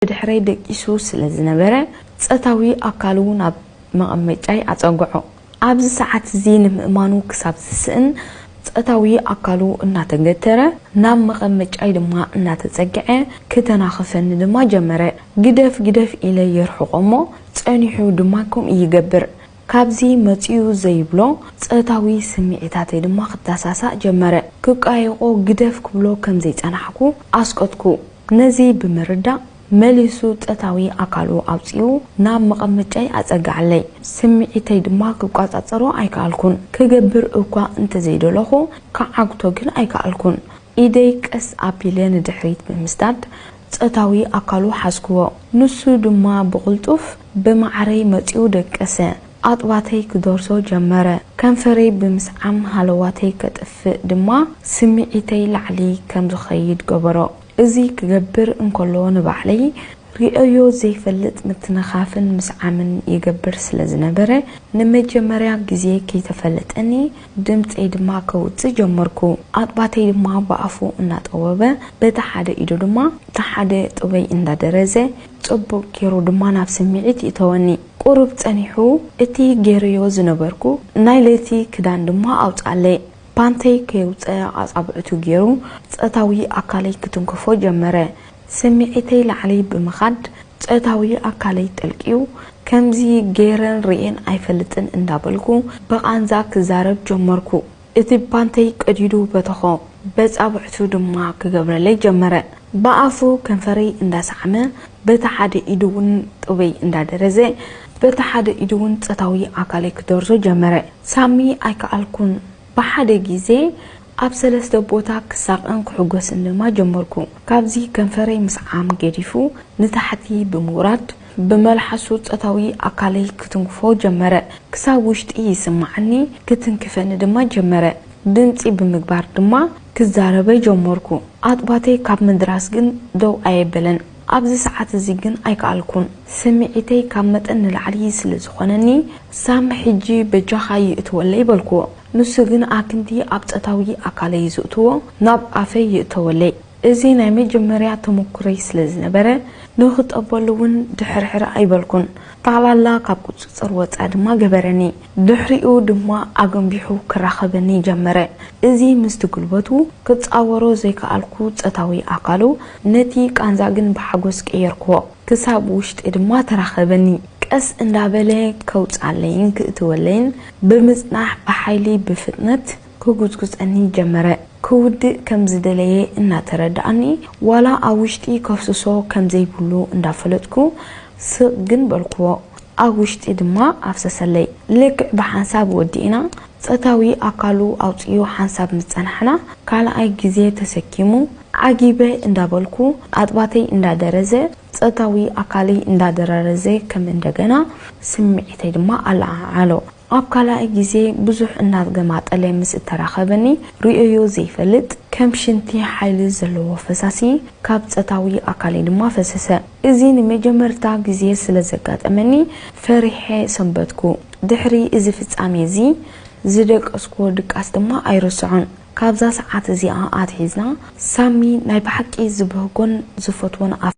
ብድሕረይ ደቂሱ ስለ ዝነበረ፣ ጸታዊ ኣካሉ ናብ መቐመጫይ ኣጸግዖ። ኣብዚ ሰዓት እዚ ንምእማኑ ክሳብ ዝስእን፣ ጸታዊ ኣካሉ እናተገተረ፣ ናብ መቐመጫይ ድማ እናተጸግዐ፣ ክተናኽፈኒ ድማ ጀመረ። ግደፍ፣ ግደፍ ኢለ የርሕቖ እሞ፣ ጸኒሑ ድማ ከምኡ ይገብር። ካብዚ መጺኡ ዘይብሎ ጾታዊ ስምዒታተይ ድማ ክተሳሳእ ጀመረ። ክቃየቆ ግደፍ ክብሎ ከም ዘይጸናሕኩ ኣስቀጥኩ። ነዚ ብምርዳእ መሊሱ ጾታዊ ኣካሉ ኣውጺኡ ናብ መቐመጫይ ኣጸግዓለይ። ስምዒተይ ድማ ክቋጻጸሮ ኣይከኣልኩን። ክገብር እኳ እንተዘይደለኹ ክዓግቶ ግን ኣይከኣልኩን። ኢደይ ቀስ ኣቢለ ንድሕሪት ብምስዳድ ጾታዊ ኣካሉ ሓዝክዎ። ንሱ ድማ ብቕልጡፍ ብማዕረይ መጺኡ ደቀሰ። ኣጥባተይ ክደርሶ ጀመረ። ከንፈረይ ብምስዓም ሃለዋተይ ከጥፍእ ድማ ስምዒተይ ላዕሊ ከም ዝኸይድ ገበሮ። እዚ ክገብር እንከሎ ንባዕለይ ርእዮ ዘይፈልጥ ምትንኻፍን ምስዓምን ይገብር ስለ ዝነበረ፣ ንመጀመርያ ግዜ ከይተፈለጠኒ ድምጸይ ድማ ከውጽእ ጀመርኩ። ኣጥባተይ ድማ ብኣፉ እናጠወበ፣ በቲ ሓደ ኢዱ ድማ እቲ ሓደ ጡበይ እንዳደረዘ፣ ጽቡቕ ገይሩ ድማ ናብ ስምዒት ይእተወኒ። ቁሩብ ጸኒሑ፣ እቲ ገይረዮ ዝነበርኩ ናይ ለይቲ ክዳን ድማ ኣውጽኣለይ። ፓንተይ ከየውጸ ኣጻብዕቱ ገይሩ ጾታዊ ኣካለይ ክትንክፎ ጀመረ። ስምዒተይ ላዕሊ ብምኻድ ጾታዊ ኣካለይ ጠልቅዩ፣ ከምዚ ገይረን ርእየን ኣይፈልጥን እንዳበልኩ ብቓንዛ ክዛረብ ጀመርኩ። እቲ ፓንተይ ቀዲዱ በተኾ፣ በጻብዕቱ ድማ ክገብረለይ ጀመረ። ብኣፉ ከንፈረይ እንዳሰዓመ፣ በቲ ሓደ ኢዱ እውን ጡበይ እንዳደረዘ፣ በቲ ሓደ ኢዱ እውን ጾታዊ ኣካለይ ክደርዞ ጀመረ። ሳሚ ኣይከኣልኩን። ብሓደ ግዜ ኣብ ሰለስተ ቦታ ክሳቐን ክሕጎስን ድማ ጀመርኩ። ካብዚ ከንፈረይ ምስዓም ገዲፉ፣ ንታሕቲ ብምውራድ፣ ብመልሓሱ ጾታዊ ኣካለይ ክትንክፎ ጀመረ። ክሳብ ውሽጢ ይስምዓኒ፣ ክትንክፈኒ ድማ ጀመረ። ድምጺ ብምግባር ድማ ክዛረበ ጀመርኩ። ኣጥባተይ ካብ ምድራስ ግን ደው ኣየበለን። ኣብዚ ሰዓት እዚ ግን ኣይከኣልኩን። ስምዒተይ ካብ መጠን ንላዕሊ ስለ ዝኾነኒ፣ ሳሚ ሕጂ በጃኻ ይእትወለይ በልክዎ። ንሱ ግን ኣክንዲ ኣብ ጾታዊ ኣካለይ ዝእትዎ ናብ ኣፈይ ይእተወለይ። እዚ ናይ መጀመርያ ተመኩሮይ ስለ ዝነበረ፣ ንኽጠበሉ እውን ድሕርሕር ኣይበልኩን። ጠቕላላ ካብ ቁጽጽር ወጻ ድማ ገበረኒ። ድሕሪኡ ድማ ኣገንቢሑ ክራኸበኒ ጀመረ። እዚ ምስቲ ጉልበቱ ክጻወሮ ዘይከኣልኩ ጾታዊ ኣካሉ፣ ነቲ ቃንዛ ግን ብሓጎስ ቀየርክዎ። ክሳብ ውሽጢ ድማ ተራኸበኒ። ቀስ እንዳበለ ከውጽኣለይን ክእትወለይን ብምጽናሕ፣ ብሓይሊ ብፍጥነት ክጉጽጉጸኒ ጀመረ። ክውድእ ከም ዝደለየ እናተረድኣኒ፣ ዋላ ኣብ ውሽጢ ከፍስሶ ከም ዘይብሉ እንዳፈለጥኩ፣ ስቕ ግን በልክዎ። ኣብ ውሽጢ ድማ ኣፍሰሰለይ። ልክዕ ብሓንሳብ ወዲእና፣ ጾታዊ ኣካሉ ኣውጺኡ ሓንሳብ ምስ ጸናሕና፣ ካልኣይ ግዜ ተሰኪሙ፣ ዓጊበ እንዳበልኩ፣ ኣጥባተይ እንዳደረዘ፣ ጾታዊ ኣካለይ እንዳደራረዘ፣ ከም እንደገና ስምዒተይ ድማ ኣለዓዓሎ። ኣብ ካልኣይ ግዜ ብዙሕ እናገማጠለ ምስ እተራኸበኒ፣ ርእዮዮ ዘይፈልጥ፣ ከም ሽንቲ ሓይሊ ዘለዎ ፈሳሲ ካብ ጾታዊ ኣካለይ ድማ ፈሰሰ። እዚ ንመጀመርታ ግዜ ስለ ዘጋጠመኒ፣ ፈሪሐ ሰንበትኩ። ድሕሪ እዚ ፍጻሜ እዚ ዝደቀስክዎ ድቃስ ድማ ኣይርስዖን። ካብዛ ሰዓት እዚኣ ኣትሒዝና፣ ሳሚ ናይ ብሓቂ ዝበህጎን ዝፈትዎን ኣፍ